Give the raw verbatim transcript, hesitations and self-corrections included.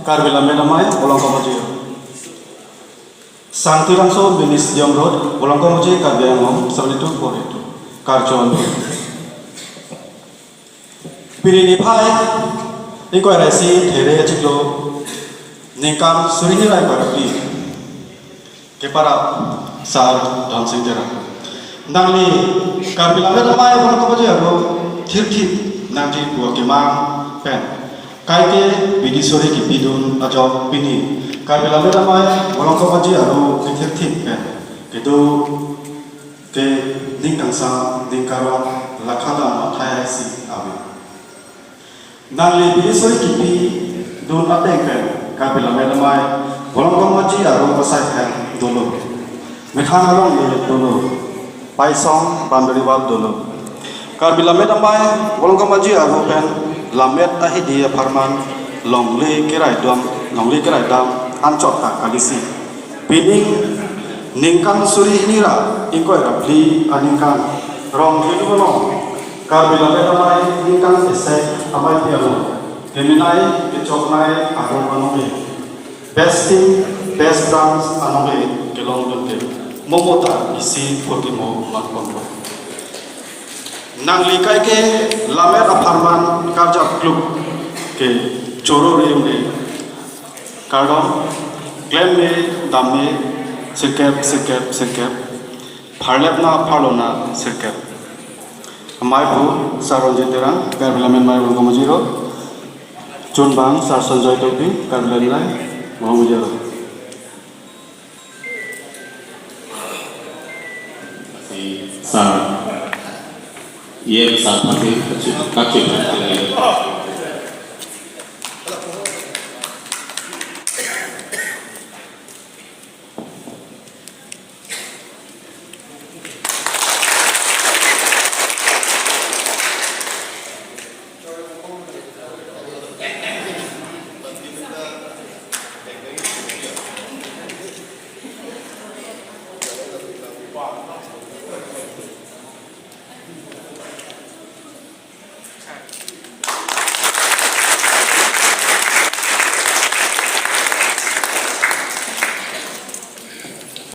Karbi Lammet Amei, Volongkom Aji. Sangti Rangso, Ministerium Road, Volongkom Aji, Karbi Anglong, seven two four eight two. Karjong. Pini niphai, ingkoi ra isi There achiklo, ningkan suri hini ra ingkoi ra phli. Keparap Sar Dhonsing Terang. Nangli Karbi Lammet Amei Volongkom Aji aro thirthip nangji pu akemang pen kaike bidi suri kipidun ajok pini Karbi Lammet Amei Volongkom Aji aro kethirthip pen kedo ke ning kangsam ning karong lakha dam athai isi ave. Nangli bidi suri kipidun ateng pen Karbi Lammet Amei Volongkom Aji aro pasai pen dolo. Methang along le dolo. Paisong boundary wall dolo. Karbi Lammet Amei Volongkom Aji aro pen lammet ahidi apharman longle keraidam, longle keraidam anchot ta kalisi. Pining ningkan suri hini ra ingkoi ra phli aningkan Rong Helu along Karbi Lammet Amei ningkan isi amei pi along kemenei kechoknei arum anong-e, best team, best dance anong-e kelongdunde momo ta isi phurkimo matpon. Nangli kaike lammet apharman karjap kluk ke choro re unde. Kardom, klem me, dam me, sirkep, sirkep, sirkep. Pharlep na, pharlo na, sirkep. Amei pu, Sar Ronjit Terang, Karbi Lammet Amei Volongkom Aji aro. Chunbang, Sar Sanjoy Tokbi, Karbi Lammet Amei Volongkom Aji aro. Si Sar, E M Sar Phate, kachip, kachip.